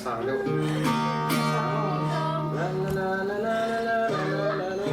Sang deuh. La la la la la la la la la.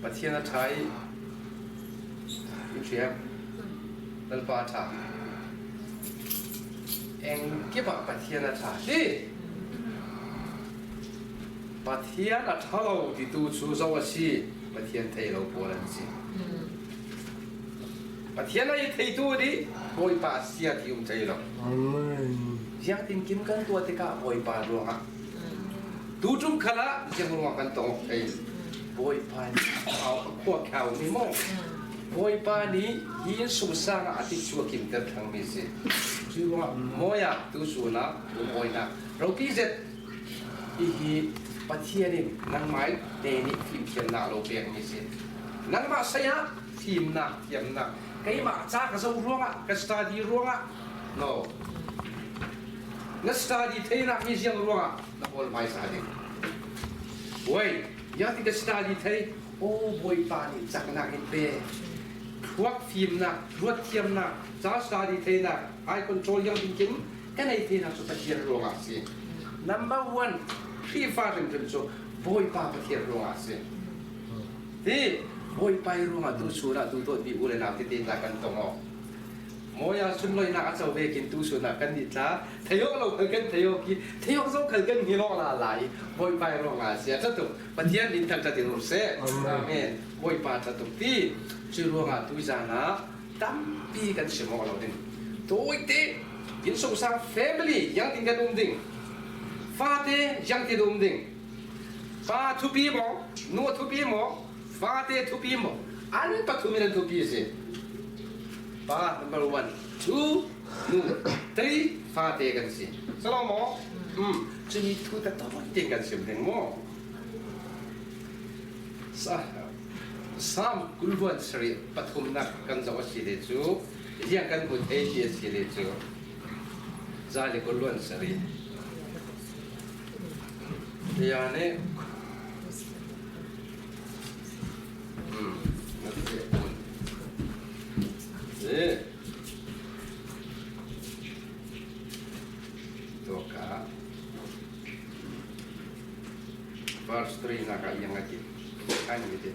Pathian a ṭha i in hria Lalpa a ṭha. Engkip ah Pathian a ṭha hi. Pathian a ṭha lo titu cu zo a si, Pathian thei lo pawl an si. Pathian a i theitu nih Bawipa sia ti um thei lo. Ziang tinkim kan tuah tikah Bawipa ruangah tuṭum khal ah ziang ruangah kan tong thei. Bawipa nih a khua khao mi maw Bawipa nih hi in sungsang ah a ti chu a kimter thangmi si. Cu ruangah mawi ah tusun ah lungawinak ropi zet hihi Pathian in nangmah te nih fimthiamnak lo pekmi si. Nangmah saya fimnak thiamnak keimah ca ka zoh ruangah ka study ruangah no na study theinak hi ziang ruangah na hawl hmaisa ding. Wei, ya ti ka study thei o Bawipa nih caknak in pe. Thluak fimnak, ruat thiamnak, ca study theinak, eye control yang tin kim kan ei theinak cu Pathian ruangah a si. Number one, Khrihfa hrimhrim cu Bawipa Pathian ruangah a si. Hi Bawipa i ruangah tu chun ah tu dawtmi u le nau tete tla kan tong awk. Moya sunloinak a co ve kin tu sun ah kan ni tla theiok lo khal kan theiok ki theiok zo khal kan ngilok la lai Bawipa i ruangah a si. A tuk Pathian min thangṭhat in um seh. Amen. Bawipa ṭha tuk ti. Cu ruangah tuizan ah tampi kan chim awk lo ding. Tawite innsungsang family yang tin kan um ding. Fate yang tin um ding. Pa thupi maw, nu thupi maw, fate thupi maw, an pathum in an thupi si. Pa number one, two, nu, three, fate kan si. Salo maw? Cuni thu ta tawite kan sim ding maw? Salm 27 pathumnak kan zoh a si le cu ziang kan hmu thei ti a si le cu 127 Tia nih Toka Verse 3 nak ah iang a ti. Kan i ti.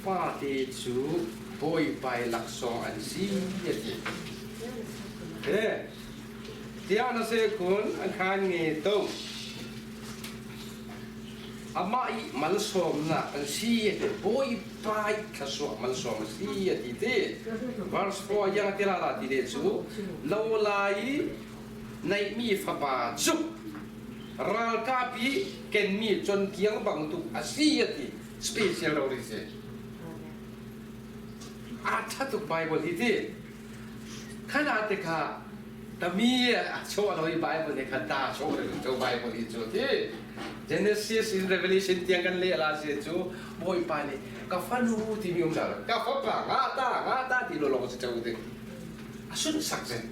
Fate cu Bawipa i laksawng an si a ti. He tiah na se kun an khan nge to. Amah i malsawmnak an si a ti. Bawipa i thluachuah malsawm a si a ti ti. Verse 4 iang a ti la la ti le cu lo lai i neihmi fapa cu ralkap i kenmi conkiang bangtuk a si a ti. Special rori si. A ṭha tuk Bible hi ti. Khana te kha tami a chuah lo i Bible nih kha ta chuah lo cu Bible hi cu ti. Genesis in Revelation tiang kan leh la si cu Bawipa nih ka fanu timi um dah ka fapa nga ta nga ta ti lo lawng si cheu ding. A sunsak zen.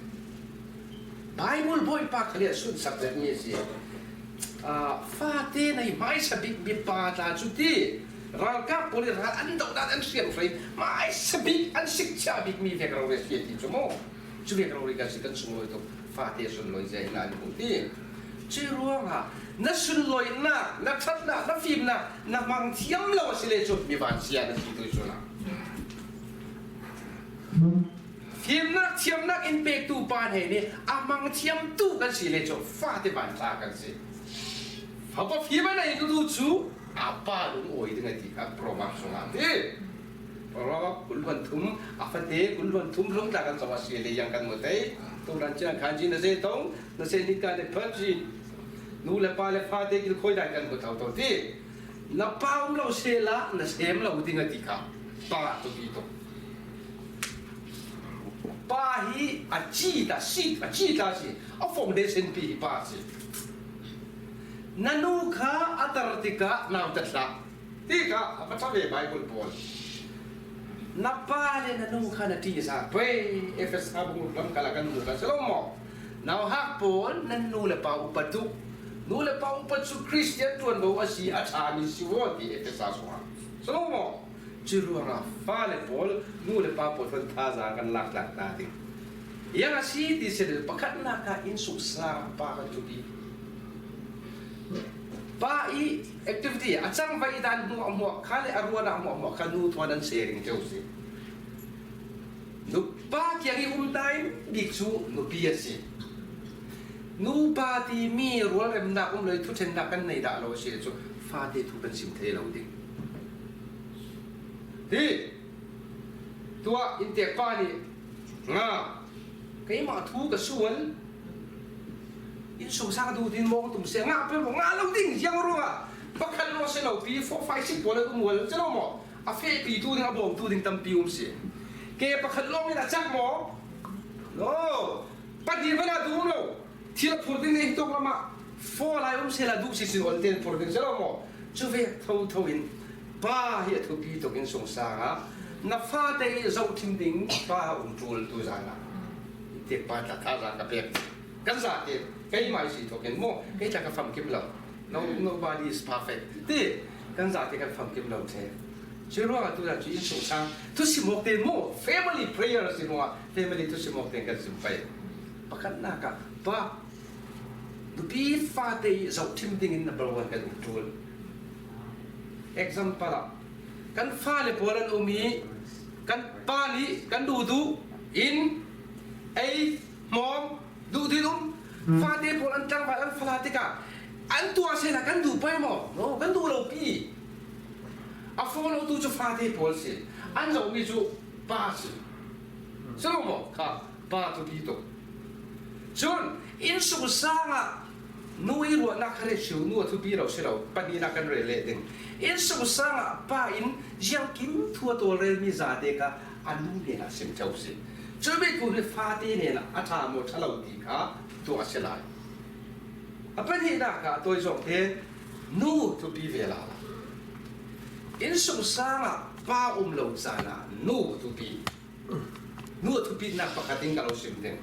Bible Bawipa kha le a sunsak zetmi a si. Fate nei hmaisa bik mipa tla cu ti ralkap pawl i ral an doh dan an hriamhrei hmaisa bik an sikchiah bikmi vek rori a si ti cu mu. Cu vek rori kan si kan sunglawi tuk fate sunlawi zia in an hmu ti. Cu ruangah na sunlawinak, na ṭhatnak, na fimnak na hmang thiam lo a si le cu mi vansia na si tu cu na. Fimnak thiamnak in pektu pa he nih a hmang thiamtu kan si le cu fate vantla kan si. Fapa fim a nei tu cu a pa lung awi ding a ti kha Proverb chungah ti. Proverb 23 a fate 23 lung tla kan cawa si le yang kan mu tei. Turan chiang khan ji na ze tong na se ni ka ne phat ji nu le pa le fate kil khoi dai kan mu thau to ti. Na pa um lo se la na sem lo ding a ti kha pa tu bi to. Pa hi a ci ta si a ci ta si a foundation pi hi pa si. Na nu kha a tar tikah nau tat hlah. Ti kha a va ṭha ve Bible pawl. Na pa le na nu kha na ṭih za pei Efes bung lam kala kan nu ka si lo maw? Nau hak pawl nan nu le pa upat u. Nu le pa upat cu Christian ṭuanvo a si a ṭhami si wo ti Efesa sungah. Si lo maw? Cu ruangah fale pawl nu le pa pawl hon thazaang kan lak tlak hna ding. Yang a si ti si pakhatnak ah innsungsang pa kan cu bi. Pa i activity a cang vai dan hmuah hmuah kha le a ruan ah hmuah hmuah kha nu thuan an sharing teu si. Nu pa kiang i um time bik cu nupi a si. Nupa timi rualremnak um loi thuthennak kan nei dah lo a si cu fate thu kan sim thei lo ding. Hi tuah inntek pa nih nga keimah thu ka sual inn sungsa ka duh tin maw ka tum se nga pe nga lo ding ziang ruangah pakhat lo se lo pi four five six pawl um wal che lo maw a fe pi tu ding a bawm tu ding tampi um si ke pakhat lawng in a cak maw no pahnih van ah duh um lo thil a phur ding ne tok lama four lai um se la duh si sin ol ten phur ding se lo maw cu ve tho tho in Pa hi a thupi tuk in sungsang ah na fate i zohthim ding pa um ṭul tu zan ah te pa tla tha za ka pek kan za te keimah si thok in mo kei tla ka fam kim lo no nobody is perfect ti kan za te kan fam kim lo the. Cu ruangah tutan cu innsung sang thusim awk te maw family prayer si ruangah family thusim awk te kan sim pei. Pakhatnak ah pa nupi fate i zohthim ding in number one kan um ṭul. Example ah kan fale pawl an um i kan pa nih kan duh duh in ei hmawm duh din um fate pawl an tlangval an fala tikah an tuah sehla kan duh pai maw? No, kan duh lo pi. A follow tu cu fate pawl si. An zohmi cu pa si. Si lo maw? Kha pa cu pi tuk. Cun innsung sang ah nu i ruahnak kha re nu a thupi lo si lo pahnihnak kan rel leh ding. Innsung sang ah pa in ziangkim thu a tawlrelmi zate kha a nu nen ah sim theo si. Cu mi tu hi fate nen ah a ṭha maw ṭha lo ti kha tuah a si lai. A pahnihnak ah tawi zawk te nu thupi ve la la. Innsung sang ah pa um lo caan ah nu thupi. Nu a thupitnak pakhat in ka lo sim ding.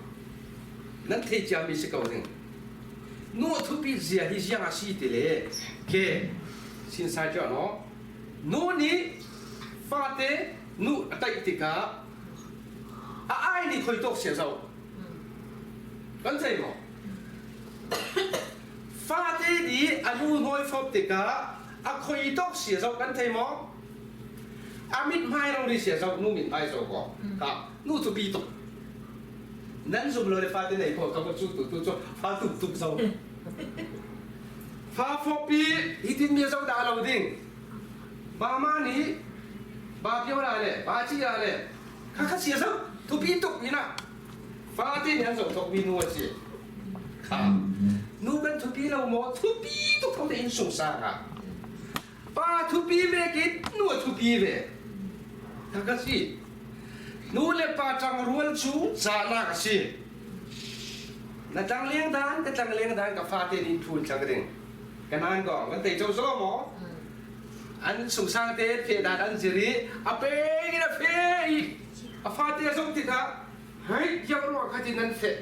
Nan thei ciami si ko ding. Nu a thupit zia hi ziang a si ti le ke sin sai cu no. Nu nih fate nu a taih tikah a ai nih khoi tawk sia zo. Kan thei maw? Fate nih a nu nawi fop tikah a khoi tawk sia zo kan thei maw? A mithmai rori sia zo nu mithmai zo ko. Ka nu cu pi tuk. Nan zum lo le fate nei ko ka cu tu tu cu fa tuk tuk zo. Fa fop i hitin mi zo dah lo ding. Mama nih ba pio la le ba ci la le kha kha sia zo thupi tuk ni na fate nih an zo thok mi nu a si. Kha nu kan thupi lo maw thupi tuk tho te in sung sang ah Pa thupi ve ki nu a thupi ve. Tak a si. Nu le pa ṭang rual cu zahnak a si. Na tlang leng dan, ka tlang leng dan ka fate nih thun thlang ding. Ka nan gong kan tei cho so maw? An sungsang te fe dan an zir i a peng in a fe i a fate a zong tikah hei yang ruang kha tin an fe.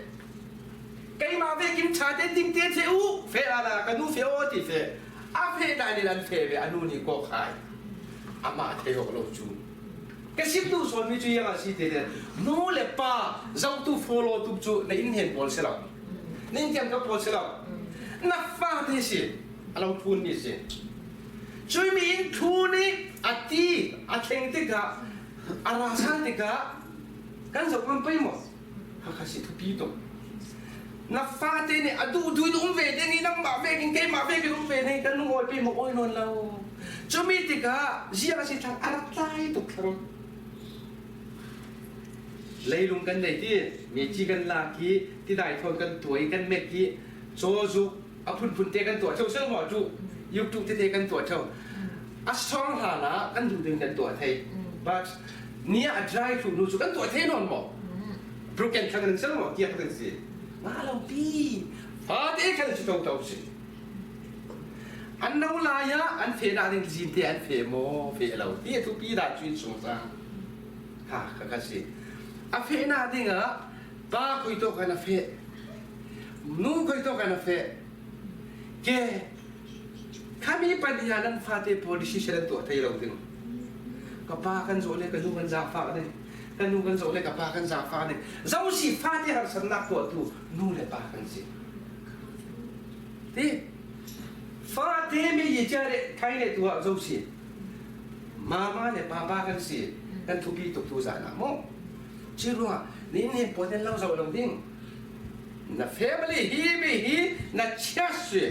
Keimah ve kim ṭha te ding te fe u fe ala ka nu fe o ti fe. A fe dai nih an fe ve a nu nih kawk hai amah thei awk lo cu ka sim tu sawn mi cu yang a si te le nu le pa zohtu follow tu cu na inn hen pawl si lo na inn tiang ka pawl si lo na fa te si a lo phun mi si cui mi in thu nih a ti a thleng tikah a ra san tikah kan zoh ngam pei maw Hakha si thupi tuk. Na fate nih a duh duh in um ve ding i nangmah vekin keimah vekin um ve ding kan lungawi pe maw awi nawn lo. Cumi tikah ziang a si thlang a rak tlai tuk thlang. Leilung kan nei ti, meci kan lak i tidai thawn kan tuai kan met i caw zuk a phunphun te kan tuah theo sel maw cu yuk tete kan tuah theo. A song hlan ah kan duh ding kan tuah thei. But ni ah a dry thlu nu cu kan tuah thei nawn maw? Broken thlang in sel maw tiah kan si. Nga lo pi. Fate khan si to to si. An no lai ah an fe na ding zin te an fe maw fe lo ti thu pi da chuin sung sang. Ha ka ka si. A fe na ding ah pa koi to kan a fe. Nu koi to kan a fe. Ke Khami pahnih ah nan fate pawl decision an tuah thei lo ding. Ka pa kan zawh le ka nu kan zaangfah ding. Ka nu kan zawh le ka pa kan zaangfah ding. Zo si fate harsatnak tuahtu nu le pa kan si. Ti fate mi yi chia le thai le tu ah zo si. Mama le papa kan si. Kan thupi tuk tu zan ah mu. Ci ruangah nin hin pawl nan lo zo lo ding. Na family hi mi hi na chia si.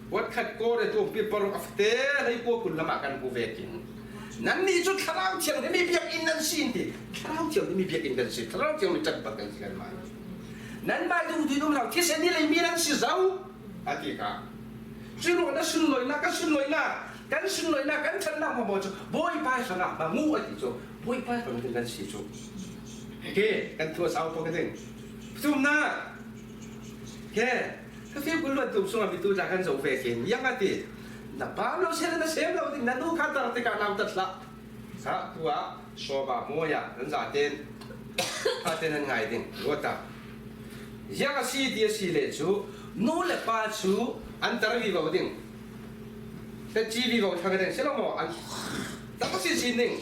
Votkhat kawre tu pi paruk a fate hlei kua kun lam ah kan hu ve king. Nannih cu thlarau thianghlim i biakinn nan si ti. Thlarau thianghlim i biakinn kan si. Thlarau thianghlim ṭanpat kan si kanmah. Nanmah duh duh um lo thisen i leimi nan si zo a ti ka. Cu ruang na sunlawinak kan sunlawinak kan sunlawinak kan ṭhatnak maw cu Bawipa hrangah ma ngu a ti cu Bawipa hrang kan si cu. Ke kan thua sau pa ka ding. Tumnak ke Ka fim kun luat tum sungah mitu tla kan zo ve kin yang ati na pa lo sel na sem lo ding na nu kha tar tikah nau tat hlah sa tu ah soba moya nan za ten tha ten an ngai ding ruata yang a si ti a si le cu nu le pa cu an tar vi vo ding te chi vi vo thang ding silo mo an Tang sinsin ning.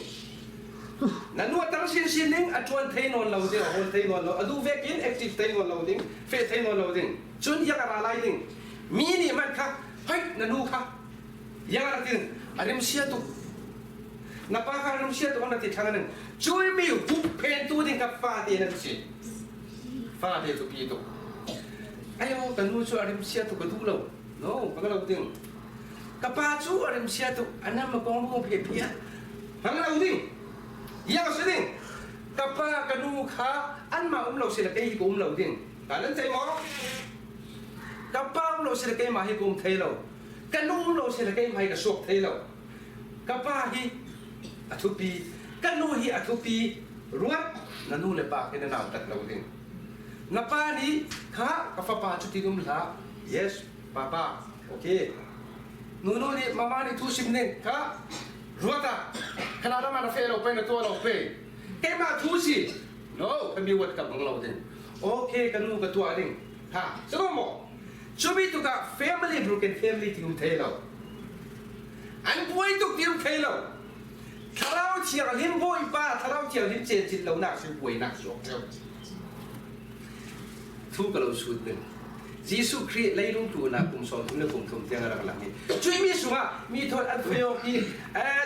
Na nu a tang sinsin ning a ṭuan thei nawn lo ding, a hawl thei nawn lo, a duh vekin active thei nawn lo ding, feh thei nawn lo ding. Cun iang a ra lai ding. Mi nih hmanh kha, hoi na nu kha iang a rak ti a rim sia tuk. Na pa kha rim sia tuk an rak ti ṭhang ning. Cui mi hupphentu ding ka fate nan si. Fate cu pi tuk. Ayo ka nu cu a rim sia tuk ka duh lo. No, ka lo ding. Ka pa cu a rim sia tuk, a nam a kong bu phe phia. Hang lo ding. Iang si ding. Ka pa ka nu kha anmah um lo si le kei hi ka um lo ding. Ka nan thei maw? Ka pa um lo si le keimah hi ka um thei lo. Ka nu um lo si le keimah hi ka suak thei lo. Ka pa hi a thupi, ka nu hi a thupi. Ruat na nu le pa khi na nautat lo ding. Na pa nih kha ka fapa cu tin um hlah. Yes, papa. Okay. Nunu nih mama nih thu sim ning kha ruat ah khana ram ah na fe lo pe na tua lo pe. Keimah thu si. No, kan mi wat ka bang lo ding. Okay, ka nu ka tua ding. Ha, so mo. Cubi tukah family broken family ti um thei lo. An buai tuk ti um thei lo. Thlarau Thianghlim Bawipa Thlarau Thianghlim cencin lonak cu buainak suak ṭheo. Thu ka lo sut ning. Jesuh Khrih leilung tlunak kum 30 le kum thum tiang a rak lang i cui mi sungah mi thon an pheo i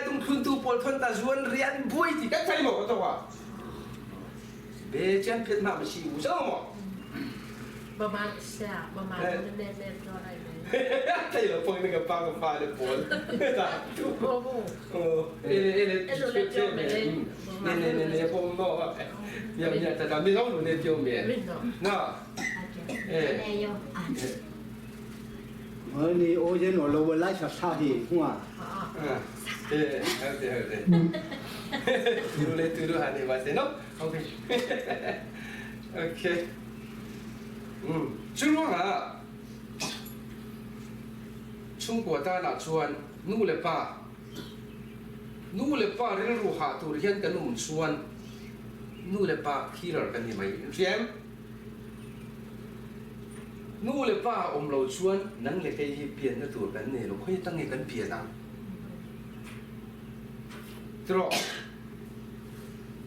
dungthluntu pawl thon ta zuan rian buai ti kan thei maw ka to be chian phet ma ma si u so mo ประมาณเสียประมาณนั้นแน่แน่ตัวอะไรไหม thei lo phong ka pa ka fa le pawl โอ้โห ele ele ne ne ne ne pom no ya ya ta ta mi lo ne tiêu mẹ na 我你我这我老来啥啥的，我。 Eh, okay, okay. Tiru tiru hani ba no? Okay. Okay. Chu ruangah chhungkua tanah chuan nu le pa nu le pa rilru hah tur hian kan um chuan nu le pa killer kan ni mai in hria em? Nu le pa awm lo chuan nang le kei hi pianna tur kan nei lo, khawi atang nge kan pian ang? Tiraw?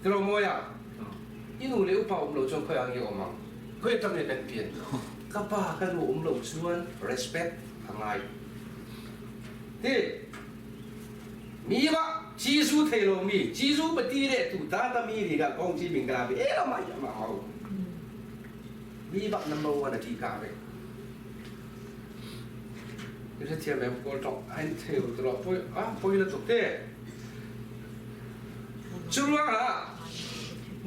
Tiraw Mawia? I nu le upa um lo chuan khawi ah nge awm ang? Khawi atang nge kan pian? Ka pa ka nu um lo chuan respect a ngai. Ti mi va Jesuh thei lo mi Jesuh pati le tu ta ta mi ri ga kong chi ming ga bi e lo mai ma mau mi bak number one a ti ka ve cái thiam em ko tok anh theu tro poi a poi la tuk te chu ruang ah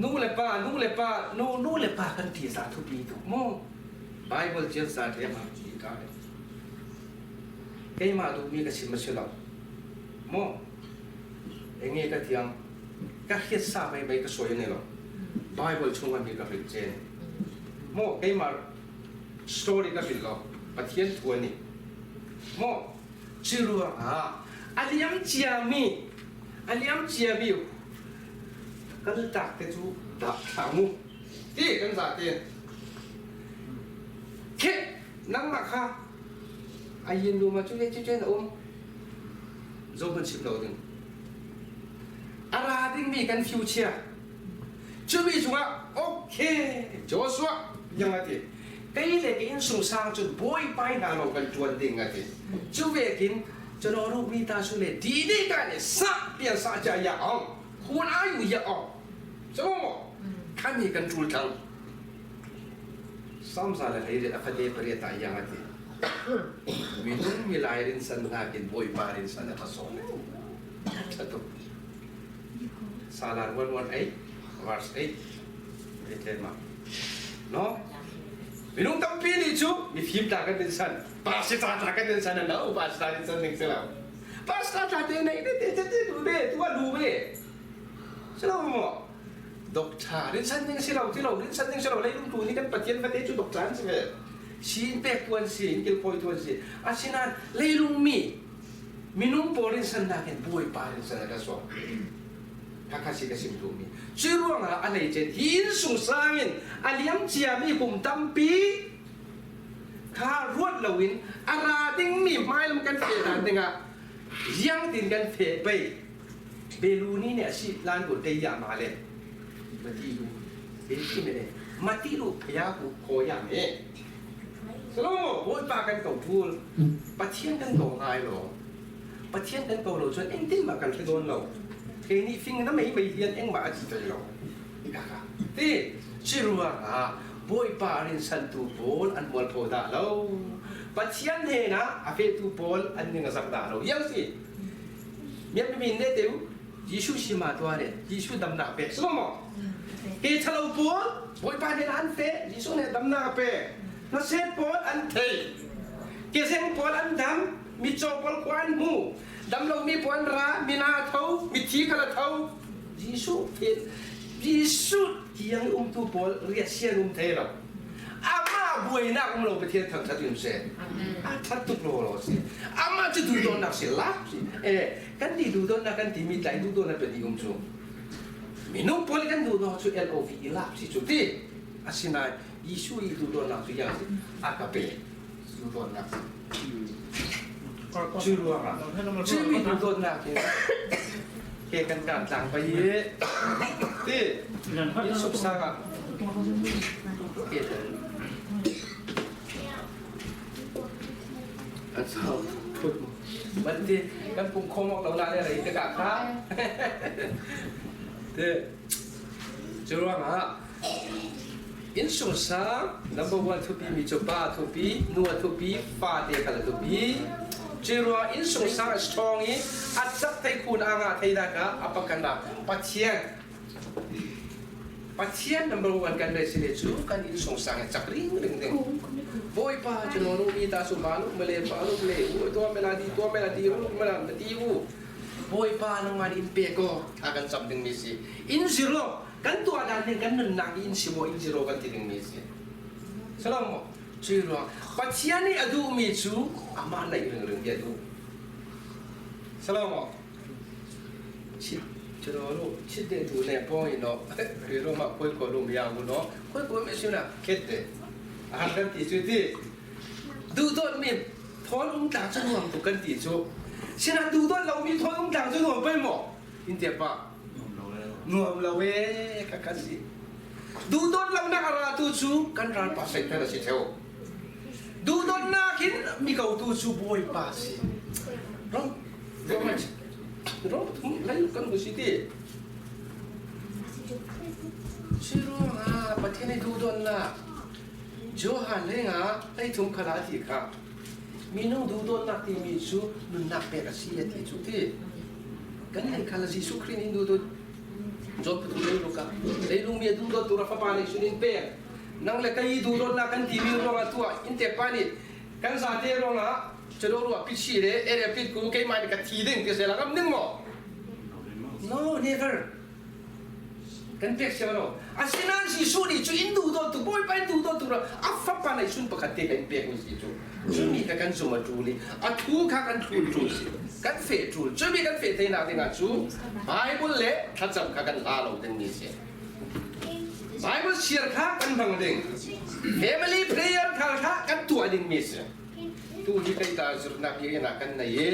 nu le pa nu le pa nu nu le pa kan ti sa thu pi tuk mo Bible chian sa the ma chi ka keimah duhmi ka chim a si lo maw enge ka thiang ka hriat sa mai mai ka sawi ani lo Bible chungah mi ka hrilh chen maw keimah story ka hrilh lo Pathian thu ani maw cu ruangah a liam ciami a liam ciami kan tak te cu dah thlah mu ti kan za te khi nangmah kha a yin lu ma cu le cu na um zo hman chim lo ding a ra dingmi kan future cumi cungah okay Joshua yang ati kei le ka innsung sang cun bawipa hna lo kan ṭuan ding ati cu vekin chano ru mi ta su le di di ka ne sa pian sa cha ya ong hun ayu ya ong so mo khami kan ṭul thang Samza le hlei le a fate pariat ah iang a ti. Minung milai rinsan nakin Bawipa rinsan a ṭha sawn. Ṭha tuk. Salar 118 verse 8. Ei ma. No? Minung tampi nih cu mifim ta kan rinsan, pastor ta kan rinsan an lo, pastor rinsan ning si lo. Pastor ta te nei te te te tu be tu lu be. Si lo mo? Doctor rinsan ding si lo ti lo rinsan ding si lo leilung tu nih kan Pathian fate cu doctor an si ve siin pek tu an si in kilkawi tu an si asinain leilung mi minung pawl rinsan nakin Bawipa rinsan a ka sawm khakha si ka sim duhmi cu ruangah a lei cen hi inn sungsang in a liam ciami kum tampi kha ruat loin a ra dingmi hmailam kan fe dan dingah ziang tin kan fe pei. Beluni nih a si lan ko tei ya ma le mati lu be khi me le mati lu phaya ku kho ya me Salo Bawipa kan ko tul Pathian kan ko ngai lo Pathian kan ko lo chuan engtin mah kan hre dawn lo ke nih fing na mei mei hian engmah a ci thei lo ti ci ruangah Bawipa rinsantu pawl an mualpho dah lo Pathian hnenah a fehtu pawl an ning a zak dah lo yang si mian min ne teu Jesuh sima tua ne Jesuh damnak pek si maw ke thalo pawl Bawipa hnenah an feh Jesuh nih damnak a pek hnaset pawl an thei kezeng pawl an dam mitcaw pawl khua an hmu damlomi pawl an ra mina a tho mithi khal a tho Jesuh Jesuh tiang umtu pawl riasian um thei lo amah buainak um lo Pathian thangthat in seh a that tuk lo lo si amah cu duhdawtnak si lak si e kan ti duhdawtnak kan timi tlai duhdawtnak pedi um cu minung pawl kan duhdawt cu LOV i lak si cu ti asinain Jesuh i duhdawtnak cu yang si a ka pe duhdawtnak cu ruangah cumi duhdawtnak hin ke kan kan tlang pai i ti in suk sang ah ke an sau phut ban ti kan pung khom ok lo na le rei te ka kha te cu ruangah Innsung sang number one thupi mi cu pa thupi, nu a thupi, fate kha la thupi. Curuang innsung sang a strong i a cak thei khun a ngah thei dah ka a pakan ah Pathian Pathian number one kan le si le cu kan innsung sang i cak ring ring ding. Bawipa cu no nu mi ta su ma lu male pa lu le u tua mela di tua mela di ru mela ti u Bawipa nangmah nih in pe ko a kan cam ding mi si. Inn zero kan tuah dan ning kan nunnak inn si maw inn zero kan ti dingmi a si salam maw cui ruang Pathian nih a duhmi cu amah naih ringring hi a duh salam maw chit chino lu chit de tu ne pong in no ri ma koi ko lu ya mu no koi ko me sina khet de a har kan ti cu ti duh dawt mi thawn um tlang cu nuam tu kan ti cu sina duh dawt lo mi thawn um tlang cu nuam pei maw in te pa Nuam lo ee ka kan si. Duhdawt lonak a ratu cu kan ralpa Satan a si theo. Duhdawtnak in mi kotu cu Bawipa a si. Rom Romans Rom thum lei kan si ti. Cu ruangah Pathian i duhdawtnak Johan lengah hleithum khala ti kha minung duhdawtnak timi cu nunnak pek a si a ti cu ti. Kan hei khal Jesuh Khrih nih duhdawt John pathum lei ruk ah leilung mi a duhdawt tu fapa nih sun in pek nang le kei duhdawtnak kan timi ruangah tuah in tek pa nih kan zate ruangah chado ruah pichi le ere pit ku keimah nih ka thi ding ti se la ngam ning maw no never kan pek siang lo asinain Jesuh nih cu in duhdawt tu Bawipa in duhdawt tu a fapa nei sun pakhat te kan pek mi si cu cumi kha kan zum a ṭul i a thu kha kan thlun ṭul si kan feh ṭul cumi kan feh theinak dingah cu Bible le thlacam kha kan hla lo ding mi si Bible share kha kan hmang ding family prayer kha kha kan tuah ding mi si tu hi kai ta zurnak hi na kan nei i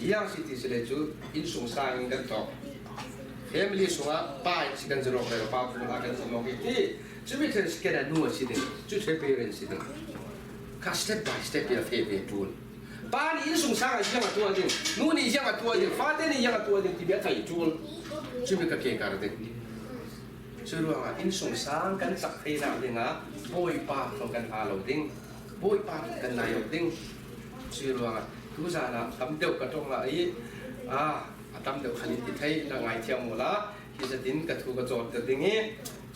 Yang si ti si le cu innsung sang in kan thawk. Family sungah pa in si kan zalong le pa phung ah kan zalong i ti cumi thil si ken nu a si ding cu thil parent si ding kha step by step ya fe ve tul pa nih innsung sang ah yang a tuah ding nu nih yang a tuah ding fate nih yang a tuah ding ti bia thai tul cumi ka ke kar ding cu ruangah innsung sang kan cak thei nak dingah bawipa thong kan ha lo ding bawipa kan nai ding Cu ruangah tuzaan ah tam deuh ka tong la i a tam deuh khan in ti thei na ngaithiam mu la hi zatin ka thu ka cawn te ding i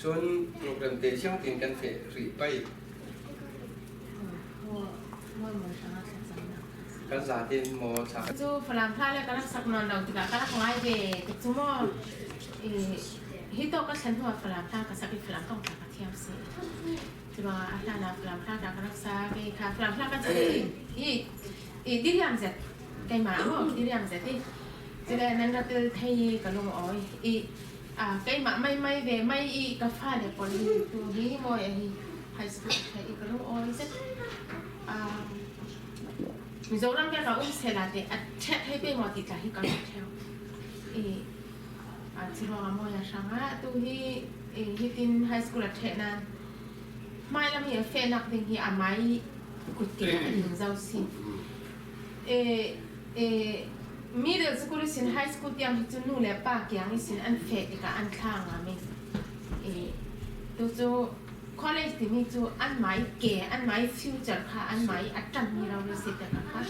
cun program te thiang tin kan feh rih pei kan zatin maw thla Cu Falam hla le ka rak sak nawn lo tikah ka rak ngai ve tuk cu maw hi to ka thlen hnu ah Falam hla ka sak i Falam tong hla ka thiam si Curuangah a hlan ah Falam hla ka rak sa kei kha Falam hla ka ca i i diriam zet keimah maw diriam zet i cule nan rak til thei i ka lung awi i keimah mei mei ve mei i ka fale pawl hi tu hi mawi hi high school thei i ka lung awi zet Mizoram ke ka um sela te a ṭhet hei pe maw ti tla hi ka rak theo. I a thi ruangah mawi a hrang a, atu hi hitin high school a ṭheh nain hmailam hi a fehnak ding hi a mai kutke ah a ding zau si. Middle school i sin high school tiang hi cu nu le pa kiang i sin an feh tikah an thla ngam i tucu college timi cu anmah i ke anmah i future kha anmah i a ṭanhmi rori si tikah kha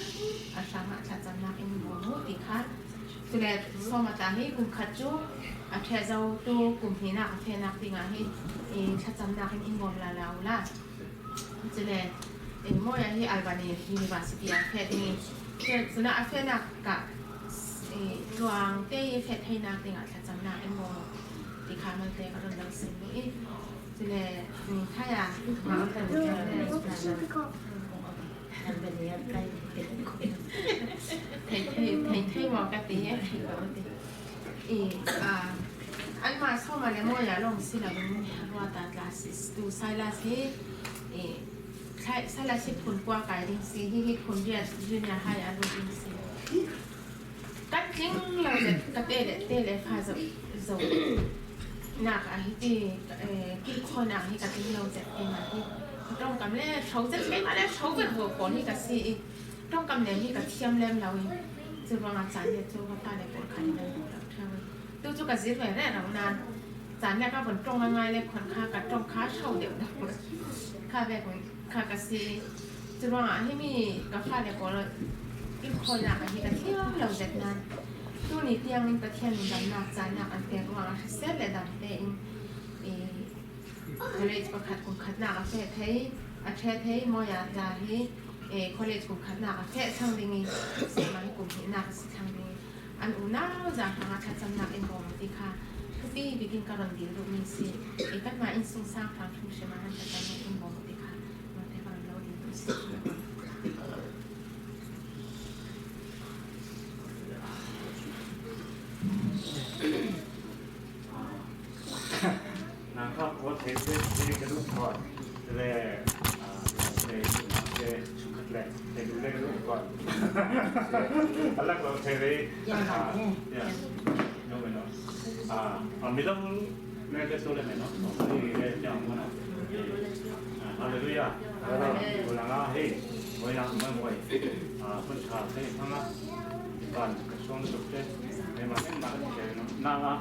a hrang ah thlacamnak in bawm u ti kha. Cule sawmata hi kum khat cu a ṭheh zotu kum hnihnak a fehnak dingah hi thlacamnak in in bawm la la u la. Cule Moya hi Albany University ah feh ding i cuna a fehnak ka tluang te i feh theinak dingah thlacamnak in bawm ti kha malte ka ron lo sim i cule thaya Thei maw ka ti i thei ko ti. I anmah sawma le Mawia lawng si loin Ruata tla tu Silas hi i Silas hi phun kua kai ding si. Hihi phun riat junior high a lut ding si. Kan tling lo le ka te le te le fa zoh zoh nak ah hi ti kilkhawnak hi ka tling lo zet keimah hi tawngkam le hro zet keimah le hro vet bu pawl hi ka si i tawngkam lem hi ka thiam lem lo i cu ruangah caan le cu ka pa le pawl khan nan duh lo theo i tu cu ka zir ve re lo nain caan le ka von tong ngai le khon kha ka tong kha hro deuh lo kha ve kha ka si. Curuangah himi ka fale pawl kilkhawinak ah hi ka thiam lo zet nain tuni tiangin Pathian nih damnak caanak an pek ruangah hrisel le dam tein college pakhat kum khatnak a feh thei a ṭhe thei Mawia tla hi college kum khatnak a feh cang ding i sehmang kum hnihnak a si cang ding i an unau zahrang ah thlacamnak in bawm ti kha thupi bikin ka ron dil duhmi si i kanmah innsung sang hrang hrimhrim ah han thlacamnak in bawm ti kha. Hallelujah. Ulanga hei voilang mai moi hun tha thei hanga ban ka song tuk te me ma men ma che na nga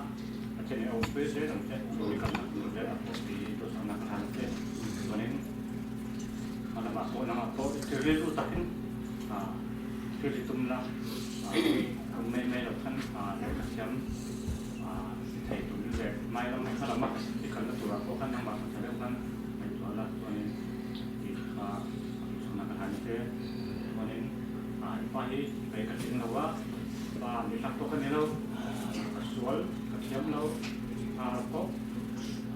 a che ne o pe se nang che ni kam na tu le a po pi to sang na khan te manin ala ma ko na ma ko te re lu takin a te ri tum na me me lo khan a le ka siam thei tur in leh mai lam kha lama i kalna turah pawh khan nangmah kha tha deuh khan ngaihtuah la chuanin tih kha duhsakna ka hlan che. Chuanin i pa hi vei ka tling lo a, pa ni hlak pawh ka ni lo, ka sual ka thiam lo, ar pawh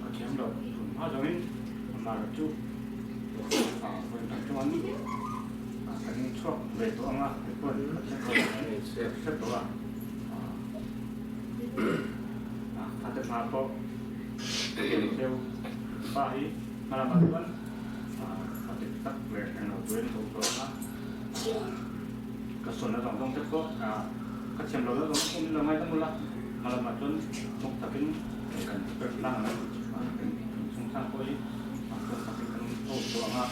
ka thiam lo tun hma zawngin amah erawh chu vawi tam chuan kan chhuak ve tawh ang a, kei pawhin ka hre tawh a. Fate hma pawh theu pa hi hmalam ah chuan a dik tak leh englo turin ka awm tawh a, ka sawn na zawng zawng te pawh ka thiam lo na zawng zawng min lo ngaidam ula, hmalam ah chuan muk takin kan prep lang ang kan chungchang pawh hi muk takin kan awm tawh ang a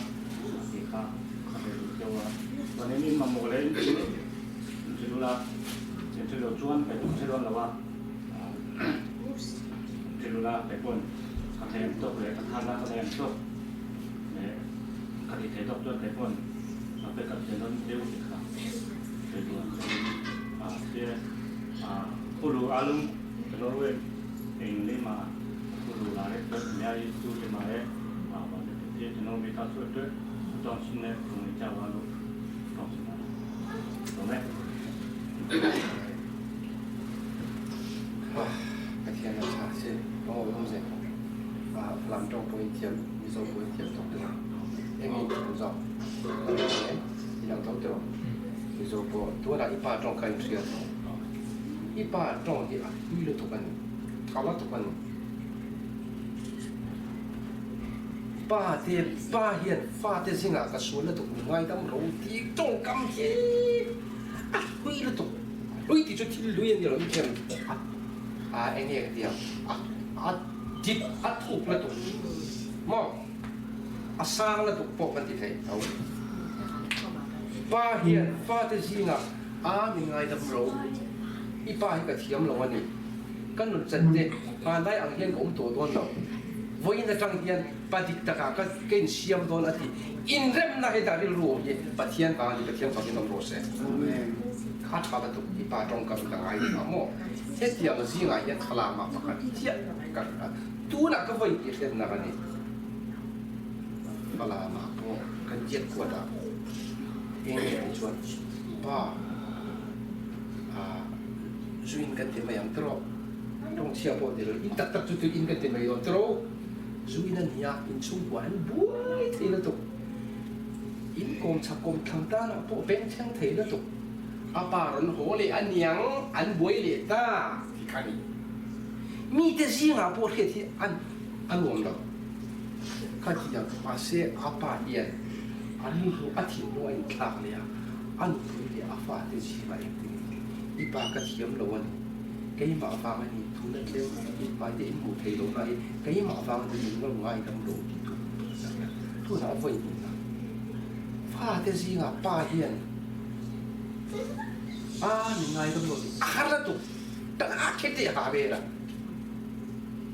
tih kha ka hre duh deuh a, chuanin in mamawh leh in thil ula. Thil lo chuan kai tum thil dawn lo a, thil ula kai pawn ka thei ang tawk leh ka than a ka thei ang tawk leh ka tih thei tawk chuan kai pawn ka pe kal thei dawn deuh tih kha thei duh ang chuan a tia khulu alum ka lo em eng lema khulu la e chuan miai chu lema e a wa le te te no mi ta chu te tawng sin le ngai cha wa lo tawng sin Pathian a ṭha si. Aw um ze. Falam ṭawng pawh in thiam, Mizo pawh in thiam tuk ti Eng in thiam zawk. I lang tho tiraw. Mizo pawh tuanah i pa ṭawng kha in hria tho. I pa ṭawng hi a hlui lutuk a ni. Ṭha lutuk a ni. Pa te pa hian fate zingah ka sual lutuk mi ngaidam ro ti tawngkam hi a hlui lutuk. Hlui tih chu thil hlui a ni lo, i thiam a a eng nge ka ti ang, a a dip a thuk lutuk maw, a sang lutuk pawh kan ti thei tho. Pa hian fate zingah a min ngaidam ro, i pa hi ka thiam lo a ni, ka nun chan te hmanlai ang hian ka awm tawh dawn lo, vawiin atang hian pa dik takah ka ka insiam dawn a ti. Inremna hetah rilru awm hi Pathian vang a ni, Pathian fakin awm rawh se. Kha tha lutuk i pa tawngkam ka ngai duh a maw? Hetiang zingah hian thlalama pakhat chiah ka hria a, tunah ka vawi tih hriatnak a ni. Thlalama pawh kan diat kuat a, eng nge ang chuan pa ah zuin kan ti mai ang tiraw? Tawngchhia pawh ti lo, in tak tak chu tui in kan ti mai dawn tiraw? Zu in a ni a, inchhungkua an buai thei lutuk. In kawm chhak kawm thlang tanah pawh beng thleng thei lutuk. A pa rawn haw leh a niang, an buai leh ta tih kha a ni. Mite zingah pawh hriat hi an a nuam lo. Ka ti ang, mahse a pa hian a rilru a thinlung a inthlak leh a, a nupui leh a fate zingah engtin nge i pa ka thiam lo a ni. Keimah vang a ni, tuna tlem inhmaite in hmuh theih lohna hi keimah vang a ni, min lo ngaidam lo tih tur a ni a. Tunah vawi hnihna fate zingah pa hian a min ngaidam lo tih a har la tuk, tak a khet leh ha vel a,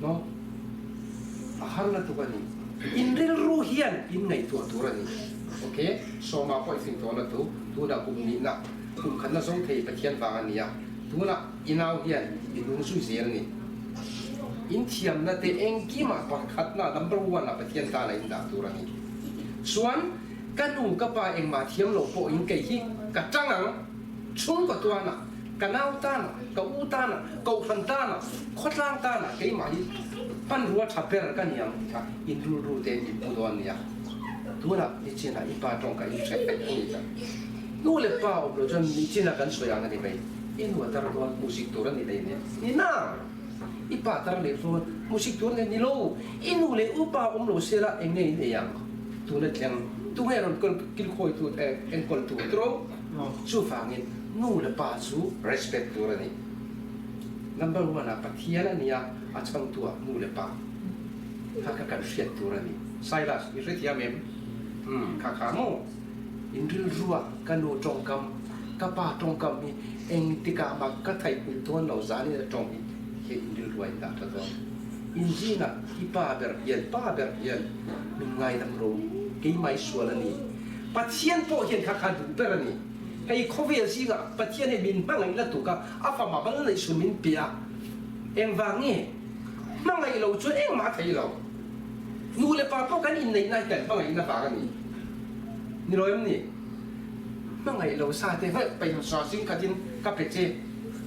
no, a har la tuk a ni. In rilru hian in ngaihtuah tur a ni. Ok, Sawma pawh i fing tawh la tu, tunah kum nihna, kum khatna zo thei Pathian vang a ni a. Tunah i nau hian i hnung zui zel a ni. In thiamna te engkimah pakhatna, number one, ah Pathian tana in dah tur a ni. Chuan ka nu ka pa engmah thiam lo pawhin kei hi ka tang ang, chhungkaw tuanah, ka nau tanah, ka u tanah, kohhran tanah, khawtlang tanah keimah hi hmanrua tha ber ka ni ang tih kha in rilru te in pu dawn nia. Tunah nichinah i pa tawngka in hre vek a ni ta. Nu leh pa awm lo chuan nichinah kan sawi ang a ni mai. I nu a tar dawn hmuhsik tur a ni lei nen. Ni na! I pa tar leh dawn hmuhsik tur a ni lo. I nu leh u pa awm lo sela eng nge in ei ang? Tuna thleng tunge rawn kilkhawi tu enkawl tu tro? Chuvangin nu leh pa chu respect tur a ni. Number one ah Pathian a nia a chhangtu ah nu leh pa kha kha kan hriat tur a ni. Silas i hrethiam em? Umm kha kha maw? In rilrua ka nu tawngkam, ka pa tawngkam hi engtikah mah ka theihpui dawn lo zanin a tawng hi he in rilrua in dah tha dawn. In zingah i pa ber hian, pa ber hian min ngaidam ro, keimah i sual a ni. Pathian pawh hian kha kha duh ber a ni. Hei khawvel zingah Pathian hi min hmangaih la tuk a, a fama bal neih sun min pe a. Engvang nge? Hmangaih lo chuan engmah a thei lo. Nu leh pa pawh kan inneihna hi kan hmangaihna vang a ni. Ni lo em ni? Hmangaih lo sa te hmeh peih sa zing khatin ka pe che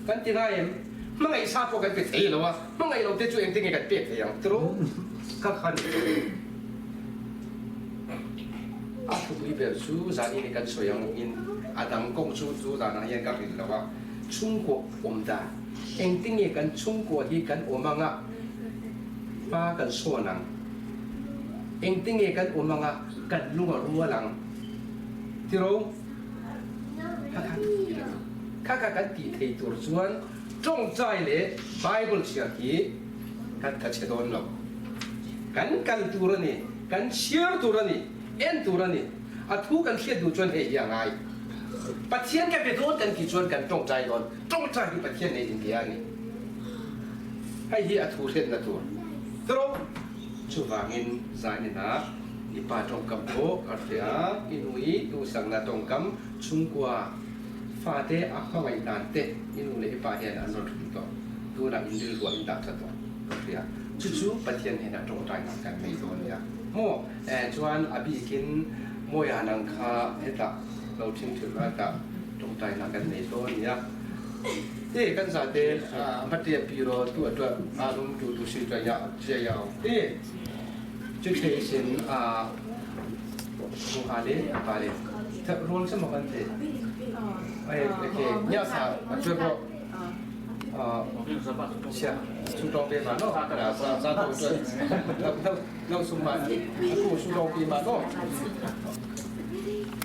kan ti ngai em? Hmangaih sa pawh kan pe thei lo a, hmangaih lo te chu engtin nge kan pek thei ang tiraw? Ka khan a thupui ber chu zanin hi kan sawi ang in a dang kawng chu chu zanah hian ka rin lo a, chhungkaw awm dan engtin nge kan chhungkaw hi kan awm ang a, hma kan sawn ang. Engtin nge kan awm ang a, kan lung a rual ang. Tiro, kha kha thupui la ni. Kha kha kan tih thei tur chuan tawngtai leh Bible chhiar hi kan tha chhe dawn lo. Kan kal tur a ni, kan chhiar tur a ni, en tur a ni. A thu kan hriat duh chuan hei hi a ngai. Pathian ka be dawn kan tih chuan kan tawngtai dawn. Tawngtai hi Pathian nei inbia a ni. Hei hi a thu hriatna tur. Tiro, chuvangin zainina i pa tawngkam pawh ka hria a, i nu i duhsakna tawngkam chhungkua fate a hmangaih dan te i nu leh i pa hian an rawn hrilh tawh. Tunah in rilruah in dah tha tawh ka hria. Chu chu Pathian hnenah tawngtaina kan nei dawn nia. Maw? Chuan a bikin Mawia nang kha hetah lo thingthilh la hetah tawngtaina kan nei dawn nia. Ti kan za te hmatia pi ro tu a tuah a lum tu tu si tuah ya zia ya ang ti chu thei sin a ku ha le a pa le thap rol sa ma kan te ai ke nya sa a chu ro sia chu tong pe ma no sa sa tu tu lo sum ma ku su tong pi ma no.